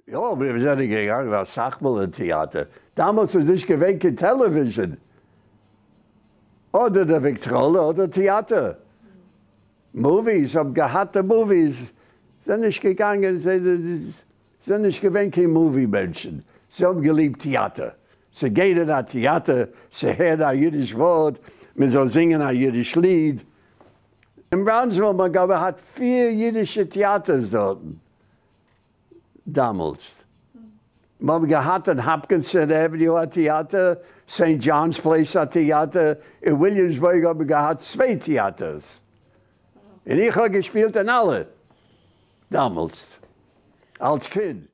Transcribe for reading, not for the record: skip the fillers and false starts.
יא, מיר זענען געגאנגען אסאך מאל אין טעאטער. דאמאלס איז נישט געווען קיין television. אדער די וויקטראלע אדער טעאטער. Movies, האבן געהאט די movies, זענען נישט געגאנגען, זיי זענען נישט געווען קיין movie מענטשן. זיי האבן געליבט טעאטער. צו גיין אין א טעאטער, צו הערן א אידיש ווארט, מען זאל זינגען א אידיש ליד. אין בראונזוויל האט מען געהאט פיר אידישע טעאטערס דארטן דאמאלס. מיר האבן געהאט אין Hopkinson Avenue א טעאטער, St. John's Place א טעאטער, אין וויליאמסבורג האבן מיר געהאט צוויי טעאטערס. און איך האב געשפילט אין אלע דאמאלס, אלס קינד.